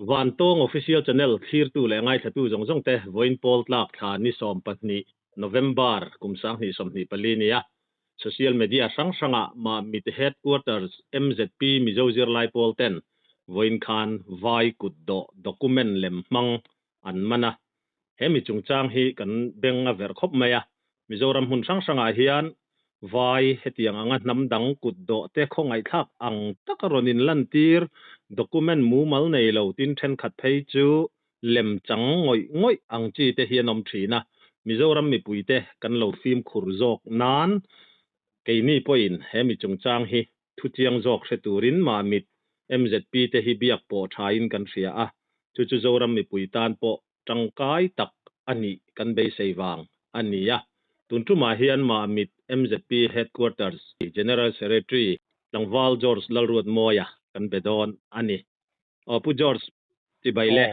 Vantawng Official Channel thlirtu leh ngaithlatu zawng zawng te vawiin pawl tlak thla ni 12 November kum 2024 nia social media hrang hrangah Mamit Headquarters MZP Mizo zirlai pawl ten vawiin khan vai kutdawh document lem hmang an man a. He mi chungchang hi kan beng a verh khawp mai a. Mizoram hmun hrang hrangah hian vai hetiang anga hnam dang kutdawh te khawngaihthlak ang taka rawn inlantir document mumal nei lo tin thenkhat phei chu lem chang ngawih ngawih ang chi te hi an awm thin a. Mizoram mipuite kan lo fimkhur zawk nan keini pawhin he mi chungchang hi thuchiang zawk hre turin Mamit MZP te hi biak pawh thain kan hria a, chu chu Zoram mipui tan pawh tangkai tak a nih kan beisei vang a ni a. Tun tumah hian Mamit MZP Headquarters General Secretary Tlangval George Lalruatmawia kan be dawn a ni. Aw Pu George, chibai le.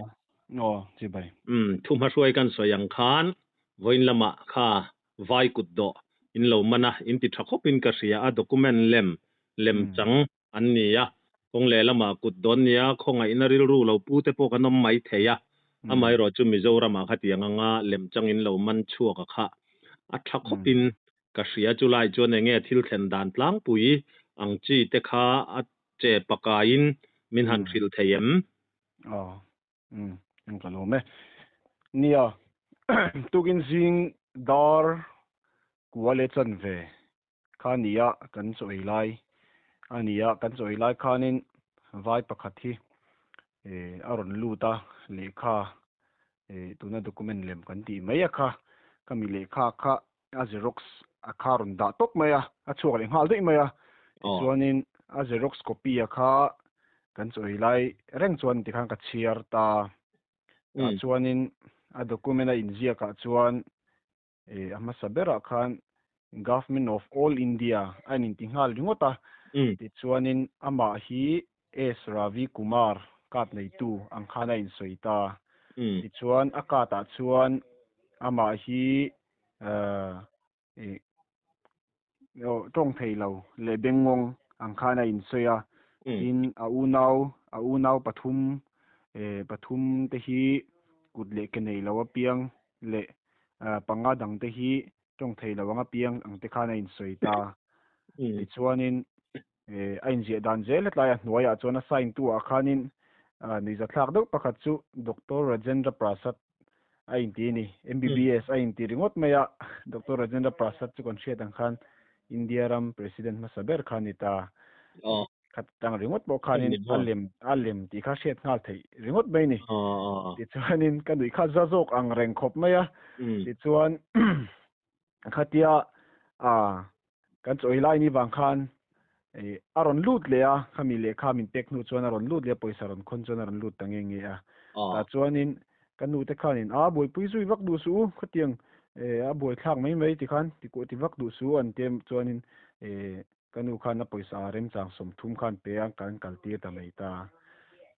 Aw, chibai. Umm, thuhmahruai kan sawi ang khan vawiin lamah kha vai kutdawh in lo man a, in ti tha khawpin ka hria a, document lem, lem chang an ni a, kawng leh lamah kut dawn nia khawngaihna rilru lo pu te pawh kan awm mai thei a, amaherawh chu Mizoramah khatiang anga lem chang in lo man chhuak a kha a tha khawpin ka hria, chulai chuan enge thil thlen dan tlangpui ang chi te kha a che pakaiin min han hrilh thei em? Aw, umm, ka lawm e. Nia, tukin zing dar kua leh chanve kha nia kan chaw ei lai a ni a, kan chaw ei lai khanin vai pakhat hi a rawn lut a, lehkha tuna document lem kan tih mai a kha, ka mi lehkha kha a xerox a kha rawn dah tawp mai a, a chhuak leh nghal daih mai a, tichuanin a xerox copy a kha kan chaw ei lai reng chuan tikhan ka chhiar ta, tah chuanin a document a inziak ah chuan a hmasa berah khan Government of All India a inti nghal ringawt a, tichuanin amah hi S Ravi Kumar card neitu ang khan a insawi ta, tichuan a card ah chuan amah hi tawng thei lo leh bengngawng ang khan a insawi a, tin a unau a unau pathum pathum te hi kut leh ke nei lo apiang leh panga dang te hi tawng thei lo ang apiang ang te khan a insawi ta. Tichuanin a inziah dan zel hetlai a hnuaiah chuan a sign tu ah khanin nuihzathlak deuh pakhat chu Doctor Rajendra Prasad a inti a ni. MBBS a inti ringawt mai a, Doctor Rajendra Prasad chu kan hriat ang khan India ram President hmasa ber kha a ni ta. Khat tang ringawt pawh khanin a lem a lem tih kha hriat nghal theih ringawt mai a ni. Tichuanin ka nuih kha za zawk ang reng khawp mai a. Tichuan khatia kan chawi lai ni vang khan a rawn lut leh a, khami lehkha min pek hnu chuan a rawn lut leh a, pawisa rawn khawn chuan a rawn lut ta nge nge a. Tah chuanin ka nu te khanin a buaipui zui vak duh suh u, khatiang a buaithlak mai mai ti khan ti kuah ti vak duh suh u an tia chuanin ka nu khan a pawisa remchang 30 khan pe a, kan kal tir ta mai ta.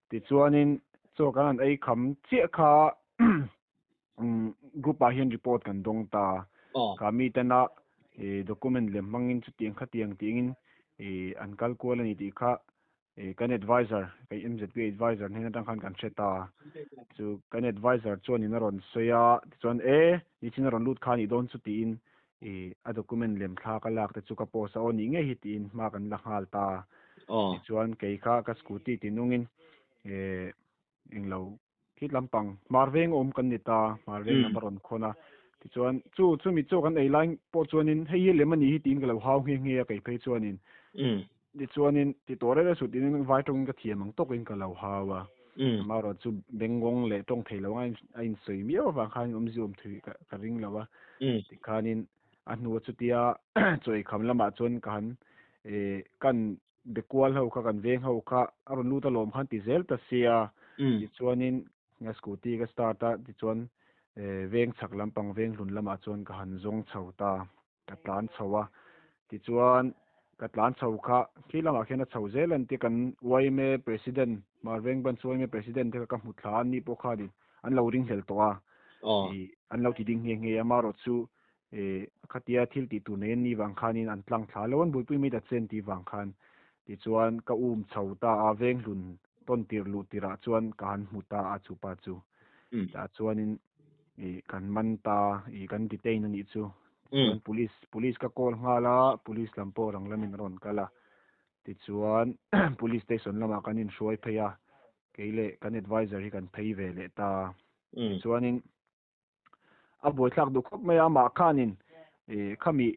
Tichuanin chaw kan han ei kham chiah kha group ah hian report kan dawng ta. Kha mi tena document lem hmangin chutiang khatiang tiin an kal kual a ni tih kha kan advisor, kei MZP advisor hnen atang khan kan hre ta. Chu kan advisor chuanin a rawn sawi a, tichuan e nichin a rawn lut kha a nih dawn chu tiin a document lem thla ka lak te chu ka post a, aw nih ngei hi tiin hma kan la nghal ta. Tichuan kei kha ka scooty tinungin englo Khi lampang hmar veng awm kan ni ta, hmar veng lam a rawn khawn a. Tichuan, chu chumi chaw kan ei lai pawh chuanin hei hi lem a nih hi tiin ka lo hau nghe nghe a kei phei chuanin. Tichuanin ti tawh reng reng suh tiin vai tawngin ka thiam ang tawkin ka lo hau a. Amaherawhchu chu bengngawng leh tawng thei lo anga a insawi miau avang khanin awmzia awm thei ka ring lo a. Tikhanin a hnua chutia chaw eikham lamah chuan ka han kan be kual ho kha kan veng ho kha a rawn lut alawm khan ti zel ta sia tichuanin ka scooty ka start a tichuan veng chhak lampang veng hlun lamah chuan ka han zawng chho ta ka tlan chho a tichuan ka tlan chho kha khi lamah khian a chho zel an tia kan YMA president Hmar veng branch YMA president te kha ka hmu thla a ni pawh khanin an lo ringhlel tawh a an lo ti ding nghe nghe a amaherawhchu Khatia thil tih tur nei an nih vang khanin an tlang thla lo an buaipui mai ta chen tih vang khan tichuan ka um chho ta a, Venghlun Ton tir luh tirah chuan ka han hmu ta a chupa chu. Tah chuanin i kan man ta i kan detain anih chu. Chuan police police ka call nghal a, police lam pawh rang lamin a rawn kal a. Tichuan police station lamah kan inhruai phei a, kei leh kan adviser hi kan phei ve leh ta. Tichuanin a buaithlak duh khawp mai a, amah khanin khami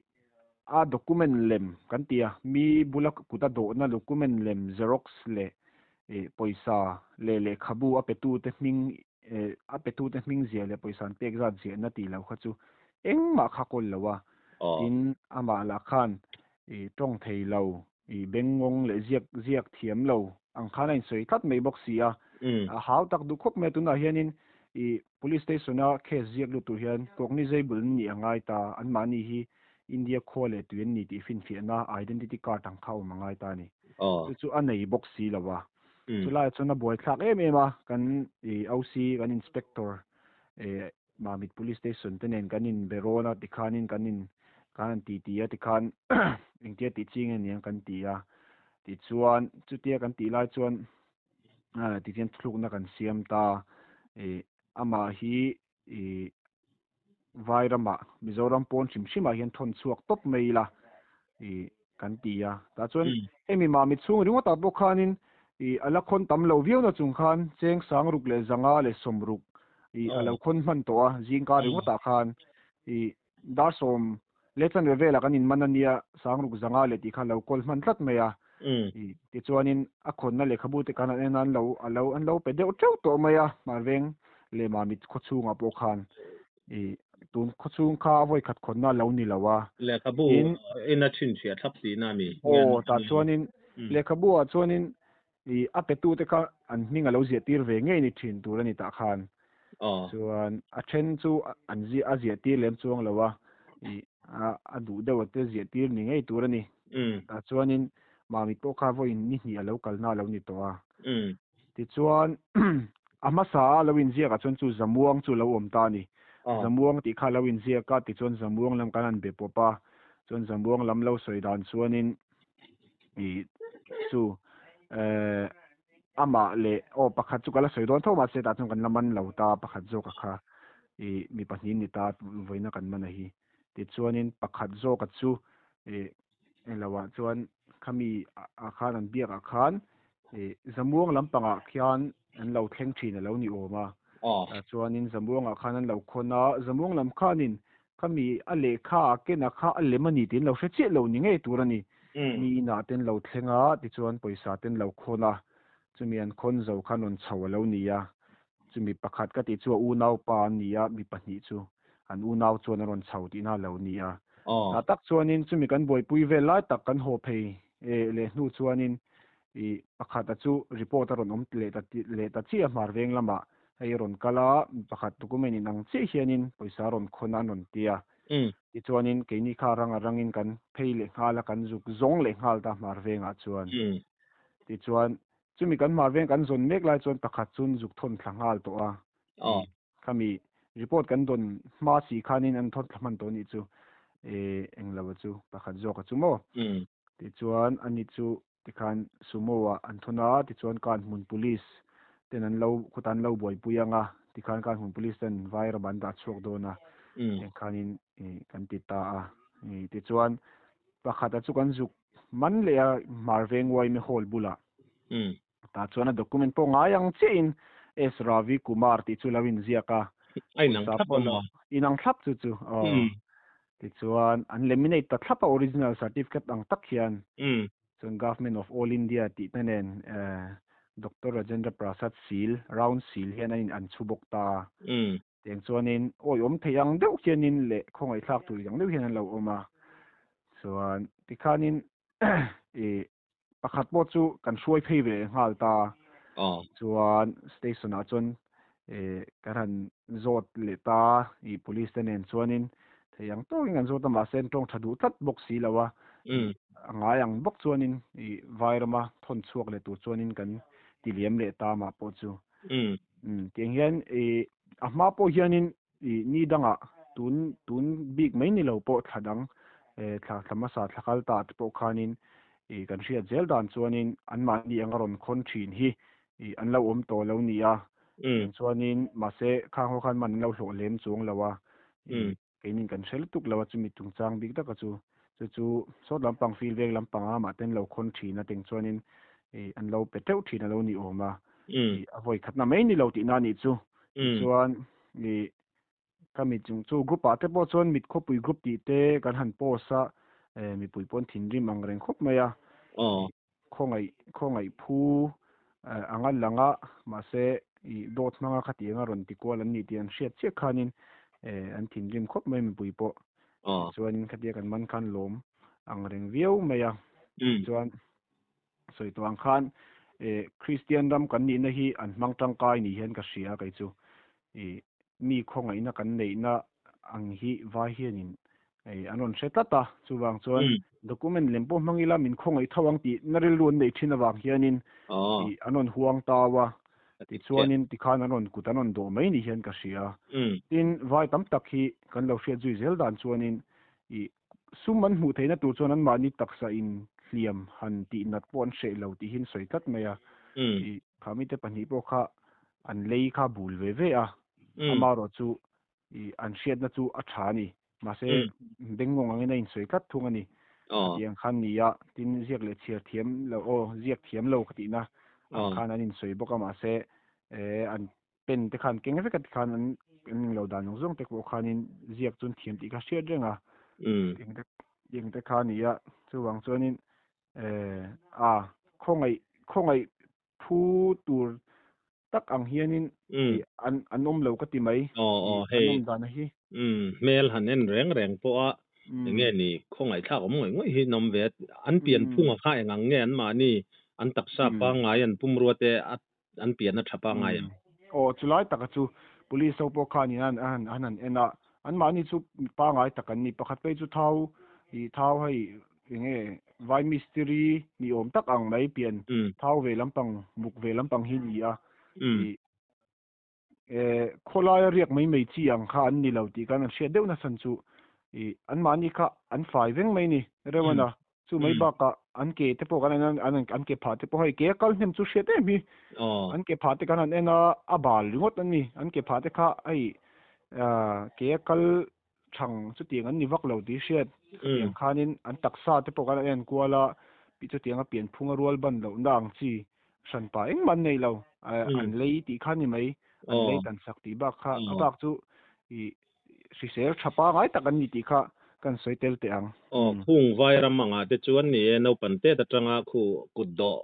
a document lem kan ti a, mi bula kut a dawhna document lem xerox leh pawisa leh lehkhabu a petute hming a petute hming ziah leh pawisa an pek zat ziahna tih loh kha chu engmah kha kawl lo a. Tin, amah lah khan tawng thei lo, bengngawng leh ziak ziak thiam lo ang khan a insawi tlat mai bawk si a. A hau tak duh khawp mai a, tunah hianin police station a case ziak lut tur hian cognizable an nih a ngai ta, anmahni hi India khua leh tui an ni tih finfiahna identity card ang kha awm a ngai ta a ni. Chu chu a nei bawk si lo a. Chulaiah chuan a buaithlak em em a, kan OC, kan inspector Mamit Police Station te nen kan in be rawn a tikhanin kan in kan han ti ti a tikhan engtia tih chi nge niang kan ti a tichuan chutia kan tih lai chuan tihian thuthlukna kan siam ta ih amah hi ih Vairamah Mizoram pawn hrim hrimah hian thawn chhuak tawp mai ila ih kan ti a tah chuan hemi Mamit chhung ringawtah pawh khanin ih a la khawn tam lo viau na chung khan cheng sang ruk leh zanga leh sawmruk ih a lo khawn hman tawh a zingka ringawtah khan ih dar sawm leh chanve velah kan inman a nia sang ruk zanga leh tih kha a lo kawl hman tlat mai a ih tichuanin a khawnna lehkhabu te khan an en a an lo a lo an lo pe deuh teuh tawh mai a Hmarveng leh Mamit khawchhungah pawh khan ih tun khawchhung kha a vawi khat khawnna a lo ni lo a. Lehkhabu in a chhinchhiah thlap tihna a ni. Aw tah chuanin lehkhabu ah chuanin ih a petu te kha an hming a lo ziah tir ve ngei ni thin tur a ni tah khan. Chuan a then chu an ziah a ziah tir lem chuang lo a ih a duh deuh a te ziah tir ni ngei tur a ni. Tah chuanin Mamit pawh kha vawiin ni hnih a lo kalna a lo ni tawh a. Tichuan a hmasa a lo inziak ah chuan chu Zamuang chu a lo awm ta a ni. Zamuang tih kha a lo inziak a, tichuan Zamuang lam kan han be pawp a, chuan Zamuang lam lo sawi dan chuanin ih chu eh amah leh aw pakhat chu ka la sawi dawn tho mahse tah chuan kan la man lo ta pakhat zawk a kha ih mi pahnih ni ta vawiina kan man a hi. Tichuanin pakhat zawk a chu ih englo ah chuan khami ah khan an biak ah khan ih Zamuang lampangah khian an lo thleng thin a lo ni awm a. Tah chuanin Zamuangah khan an lo khawn a, Zamuang lam khanin khami a lehkha a ken a kha a lem a ni tiin lo hre chiah lo ni ngei tur a ni. Mi inah te an lo thleng a, tichuan pawisa te an lo khawn a, chumi an khawn zo khan rawn chho a lo ni a. Chumi pakhat ka tih chu a unaupa an ni a, mi pahnih chu an unau chuan a rawn chho tihna a lo ni a. Tah tak chuanin chumi kan buaipui vel lai tak kan haw phei leh hnu chuanin ih pakhata chu report a rawn awm leh ta leh ta chiah a hmar veng lamah hei a rawn kal a, mi pakhat document in ang chiah hianin pawisa a rawn khawn a an rawn ti a. Tichuanin keini kha rang a rangin kan phei leh nghal a, kan zuk zawng leh nghal ta hmar vengah chuan. Tichuan chumi kan hmar veng kan zawn mek lai chuan pakhat chu zuk thawn thla nghal tawh a. Khami report kan dawn hma si khanin an thawn thla hman tawh anih chu englo a chu pakhat zawk a chu maw. Tichuan ani chu tikhan sumo ah an thawn a, tichuan Kanhmun Police ten an lo khawtah an lo buaipui ang a, tikhan Kanhmun Police ten Vairam an dah chhuak dawn a, tiang khanin kan ti ta a. Tichuan pakhat a chu kan zuk man leh a Hmarveng Uaime Hall bulah. Tah chuan a document pawh ngai ang chiahin S Ravi Kumar tih chu lo inziak a. A inang thlap a maw? Inang thlap chu chu. Aw. Tichuan an laminate ta thlap a original certificate ang tak hian. Chuan Government of All India tih te nen Doctor Rajendra Prasad seal, round seal hian an in an chhu bawk ta a. Tiang chuanin awi awm thei ang deuh hianin leh khawngaihthlak tur ang deuh hian an lo awm a. Chuan tikhanin ih pakhat pawh chu kan hruai phei ve nghal ta. Chuan station ah chuan eh kan han zawt leh ta ih police te nen chuanin thei ang tawkin kan zawt a mahse an tawng tha duh tlat bawk si lo a. A ngai ang bawk chuanin ih Vairama thawn chhuak leh tur chuanin kan ti liam leh ta mah pawh chu. Tiang hian ih a hma pawh hianin Ih ni dangah tun tun bik mai ni lo pawh thla dang eh thla thla hmasa thla kal ta te pawh khanin ih kan hriat zel dan chuanin anmahni anga rawn khawn thin hi. I an lo awm tawh lo ni a. Chuanin mahse khang ho khan man an lo hlawh lem chuang lo a. Keinin kan hre lutuk lo a chumi chungchang bik taka chu. Chu chu sawt lampang fil veng lampanga mah ten lo khawn thin a teng chuanin an lo pe teuh thin a lo ni awm a. A vawi khatna mai ni lo tihna a nih chu. Tichuan i ka mi chung chu group ah te pawh chuan mit khawpui group tih te kan han post a, mipui pawn thinrim ang reng khawp mai a. Khawngaih khawngaih phu anga lang a, mahse i dawt hmanga khatiang a rawn ti kual an ni tih an hriat chiah khanin an thinrim khawp mai mipui pawh. Tichuanin khatia kan man khan lawm ang reng viau mai a. Tichuan sawi tawh ang khan Kristian ram kan nihna hi an hmang tangkai ni hian ka hria kei chu. I mi khawngaihna kan neihna ang hi vai hianin an rawn hre tlat a, chuvang chuan document lem pawh hmang ila min khawngaih tho ang tih na rilru an neih thin avang hianin an rawn huang tau a, tichuanin tikhan an rawn kut an rawn dawh mai ni hian ka hria. Tin, vai tam tak hi kan lo hriat zui zel dan chuanin i sum an hmuh theihna tur chuan anmahni taksa in hliam han tih nat pawh an hreh lo tih hi an sawi tlat mai a. I khamite pahnih pawh kha an lei kha bul ve ve a, amaherawh chu i an hriatna chu a tha a ni. Mahse, bengngawng angin a insawi tlat thung a ni. Khatiang khan ni a, tin ziak leh chhiar thiam lo aw, ziak thiam lo ka tihna ang khan an insawi bawk a, mahse an pen te khan keng vek a tikhan an englo dan zawng zawng te pawh khanin ziak chu an thiam tih kha hriat reng a. Eng te kha a ni a, chuvang chuanin a khawngaih khawngaih phu tur tak ang hianin an an awm lo ka ti mai. Aw aw An hei awm dan a hi. Hmel han en reng reng pawh a enge ni khawngaih thlak awm ngawih ngawih hi an awm ve a, an pian phunga kha eng ang nge an mahni an taksa pangngai an pumrua te a an pian a tha pangngai ang. Aw chulai taka chu police ho pawh khanin an an han en a, an mahni chu pangngai tak an ni, pakhat phei chu thau i thau hei Enge vai mistiri ni awm tak ang mai pian thau ve lampang muk ve lampang hi ni a. I khawlaia riak mai mai chi ang kha an ni lo tih khan an hriat deuh nasa chu i anmahni kha an fai veng mai ni Rewana chu mai bakah an ke te pawh kan en a an ke phah te pawh hei ke a kal hnem chu hriat em hi an ke phah te kan han en a a bal ringawt an ni an ke phah te kha hei ke a kal Chhang chutiang an ni vak lo tih hriat. Khatiang khanin an taksa te pawh khan an en kual a, chutianga pianphunga rual ban lohna ang chi hranpa engmah an nei lo. An lei tih kha ni mai, an lei tan sak tih bak kha a bak chu i hrisel tha pangai tak an ni tih kha kan sawi tel teh ang. Aw, khung vai ram angah te chuan ni e, naupang tet atanga khu kut dawh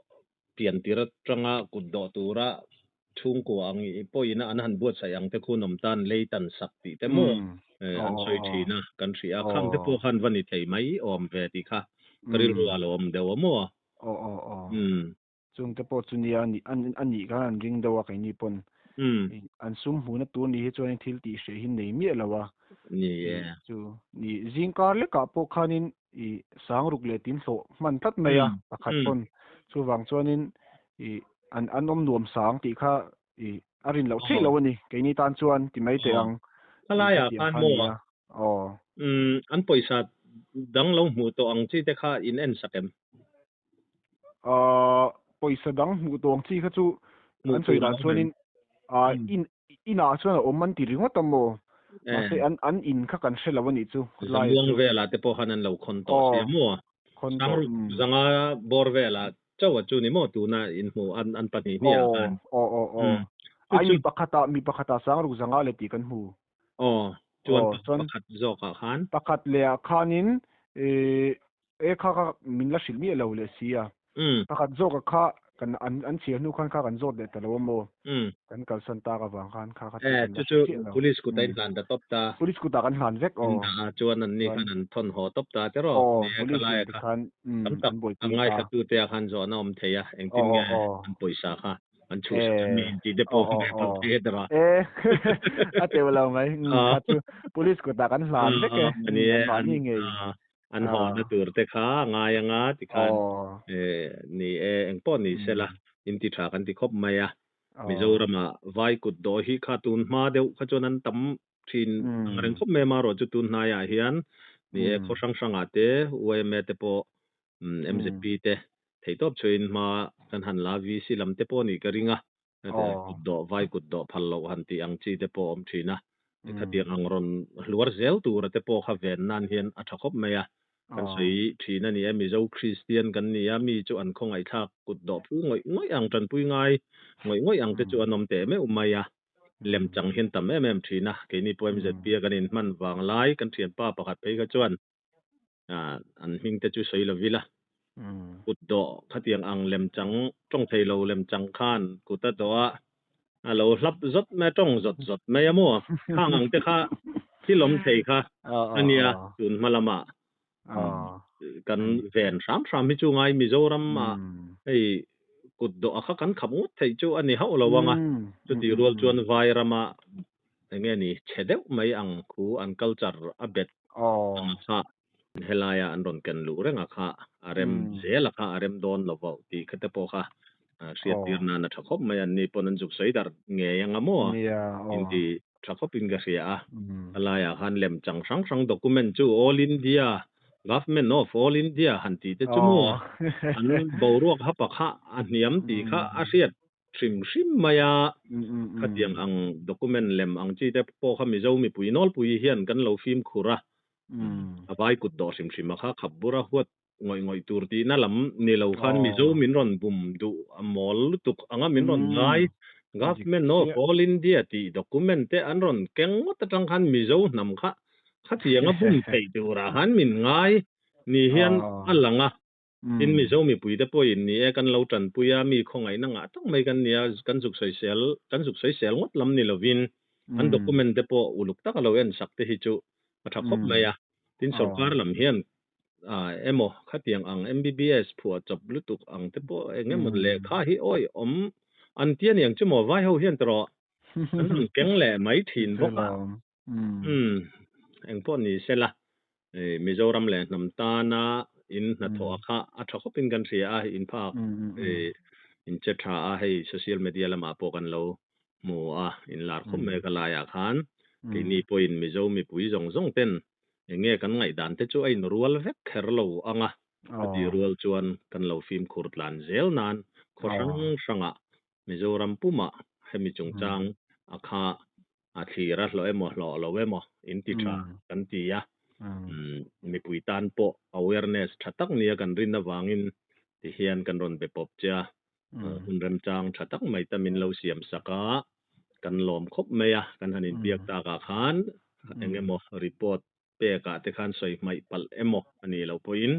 pian tir atanga kut dawh tura chhungkua ang i pawhin an han buatsaih ang te khu nawm tan lei tan sak tih te maw an sawi thin a, kan hria a, khang te pawh khan va ni thei mai awm ve tih kha ka rilru a lo awm deuh a maw? Aw aw aw. Chung te pawh chu nia a nih khan an ring deuh a keini pawn an sum hmuhna tur ni hi chuan thil tih hreh hi nei miah lo a. Ni e. Chu ni zingkar lekah pawh khanin i sangruk leh tin hlawh hman tlat mai a pakhat pawn chuvang chuanin i an an awm nuam sang tih kha i a rin loh theih loh a ni keini tan chuan ti mai teh ang Khalai ah khan maw aw an pawisa dang lo hmuh tawh ang chi te kha in en sak em? Pawisa dang hmuh tawh ang chi kha chu an sawi dan chuanin in Inah chuan a awm an ti ringawt a maw? Mahse an an in kha kan hre lo a nih chu khawtlai chu. Zamuang velah te pawh khan an lo khawn tawh sia maw? Sangruk zanga bawr velah chauh a chu ni maw tuna in hmuh an an pahnih hnih ah khan. Aw aw aw. Ai mi pakhat ah mi pakhat ah sangruk zanga le tih kan hmu. Aw chuan pakhat zawk ah khan. Pakhat leh ah khanin E kha kha min la hrilh miah lo leh si a. Pakhat zawk a kha kan an an chhiar hnu khan kha kan zawt leh ta lo a maw? Kan kalsan tak avang khan kha kha chu kan la hrilh chiah lo. Police kut a inhlan ta tawp ta. Police kutah kan hlan vek aw. Indah ah chuan an ni khan an thawn haw tawp ta te rawh. Aw, police in ti khan an buaipui ta. A ngaithlatute ah khan zawhna awm thei a, engtin nge an pawisa kha an chhuhsak an mi inti te pawh ve palh thei a tira. E a teuh lo mai. Kha chu police kutah kan hlan vek e. An mahni ngei. An hawhna tur te kha a ngai anga tikhan ni e engpawh ni sela inti tha kan ti khawp mai a. Mizorama vai kut dawh hi kha tun hma deuh kha chuan an tam thin ang reng khawp mai a, marawh chu tun hnaiah hian ni e khaw hrang hrangah te YMA te pawh MZP te. Theihtawp chhuahin hma kan han la VC lam te pawh nih ka ring a, kut dawh vai kut dawh phal loh han tih ang chi te pawh a awm thin a, khatiang ang rawn hluar zel tura te pawh kha ven nan hian a tha khawp mai a, kan sawi thin a ni e, Mizo Kristian kan ni a, mi chu an khawngaihthlak kut dawh phu ngawih ngawih ang tanpui ngai ngawih ngawih ang te chu an awm teh meuh mai a, lem chang hian tam em em thin a, keini pawh MZP a kan inhman vang lai kan thianpa pakhat phei kha chuan an hming te chu sawi lo ila. Kut dawh khatiang ang lemchang tawng thei lo lemchang khan kut a dawh a, a lo hlap zawt mai a, tawng zawt zawt mai a maw? Khang ang te kha thil awm thei kha a nia tun hma lamah kan ven hram hram hi chu ngai Mizoram ah hei kut dawh a kha kan khap ngawt theih chu a ni hauh lo ang a, chutih rual chuan vai rama eng nge ni chhe deuh mai ang khu an culture a bet ang a kha helaia an rawn ken luh reng a kha a rem zel a kha a rem dawn lo vauh tih kha te pawh kha hriat tir nan a tha khawp mai an ni pawn an zuk sawi darh ngei ang a maw inti tha khawp in ka hria a a laiah khan lem chang hrang hrang document chu all India government of all India han tih te chu maw an boruak hapa kha a hniam tih kha a hriat hrim hrim mai a, khatiang ang document lem ang chi te pawh kha Mizo mipui nawlpui hian kan lo fimkhur a, a vai kut dawh hrim hrim a kha khap bur a huat ngawih ngawih tur tihna lam ni lo khan Mizo min rawn bum duh a mawl lutuk anga min rawn ngai Government of all India tih document te an rawn keng ngawt atang khan Mizo hnam kha khatiang a bum theih turah khan min ngai ni hian a lang a. Tin, Mizo mipuite pawhin ni e, kan lo tanpui a, mi khawngaihna ngah tak mai kan nia, kan zuk sawisel, kan zuk sawisel ngawt lam ni lovin an document te pawh uluk taka lo en sak te hi chu a tha khawp mai a. Tin, sorkar lam hian emaw khatiang ang MBBS phuah chawp lutuk ang te pawh eng emaw lehkha hi awi awm an ti a niang chu maw vai ho hian tawh an rawn keng leh mai thin bawk a. Umm, engpawh ni sela, Mizoram leh hnam tana in hnathawh a kha a tha khawpin kan hria a, in phak in che tha a, hei social media lamah pawh kan lo hmu a, in lar khawp mai a ka laiah khan keini pawhin Mizo mipui zawng zawng ten eng nge kan ngaihdan te chu a inrual vek kher lo ang a, a tih rual chuan kan lo fimkhur tlan zel nan khaw hrang hrangah Mizoram pumah hemi chungchang a kha a thlir a hlawh emaw hlawh lo emaw in ti tha kan ti a, mipui tan pawh awareness tha tak nia kan rin avangin ti hian kan rawn be pawp che a, hun remchang tha tak mai ta min lo siam sak a, kan lawm khawp mai a, kan han inbiak takah khan eng emaw report pekah te khan sawi hmaih palh emaw a nih loh pawhin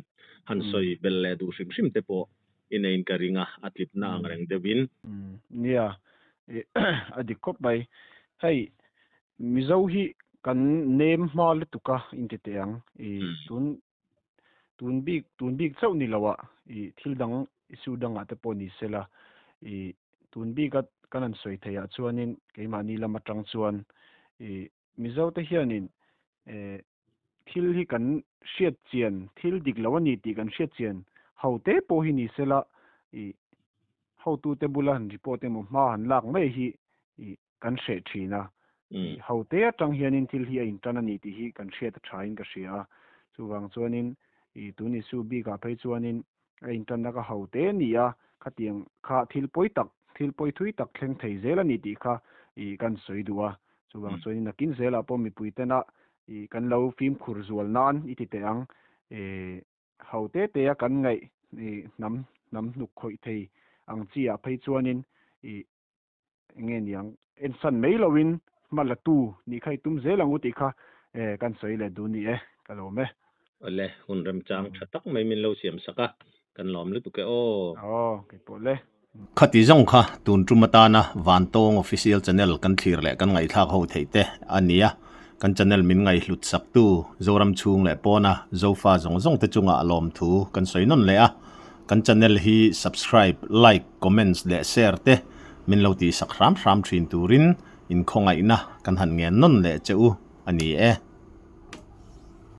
han sawi belh leh duh hrim hrim te pawh i neiin ka ring a, a tlipna ang reng deuhin. Nia, a dik khawp mai. Hei, Mizo hi kan nem hma lutuk a inti teh ang. I tun tun bik tun bik chauh ni lo a, i thil dang issue dangah te pawh ni sela, i tun bika kan han sawi theihah chuanin keimahni lam atang chuan i Mizo te hianin thil hi kan hriat chian, thil dik lo a ni tih kan hriat chian ho te pawh hi ni sela i hotute bula han report emaw hma han lak mai hi i kan hreh thin a. I ho te atang hianin thil hi a intan a ni tih hi kan hriat a thain ka hria a. Chuvang chuanin i tun issue bikah phei chuanin a intanna ka ho te a ni a, khatiang kha thil pawi tak, thil pawi thui tak thleng thei zel a ni tih kha i kan sawi duh a. Chuvang chuan nakin zelah pawh mipui tena i kan lo fimkhur zual nan i ti teh ang. I ho te te a kan ngaih i hnam hnam hnuk khawih thei ang chi ah phei chuanin i eng nge niang ensan mai loin hma la tu nih kha i tum zel ang u tih kha kan sawi leh duh ni e, ka lawm e. Awle, hun remchang tha tak mai min lo siam sak a, kan lawm lutuk e aw. Aw, kei pawh le. Khati zawng kha tun tum atana Vantawng Official Channel kan thlir leh kan ngaihthlak ho theih te a ni a, kan channel min ngaihhlut saktu Zoram chhung leh pawna Zofa zawng zawng te chungah lawmthu kan sawi nawn leh a, Kan channel hi subscribe, like, comments leh share te min lo tihsak hram hram thin turin inkhawngaihna kan han ngen nawn leh che u a ni e.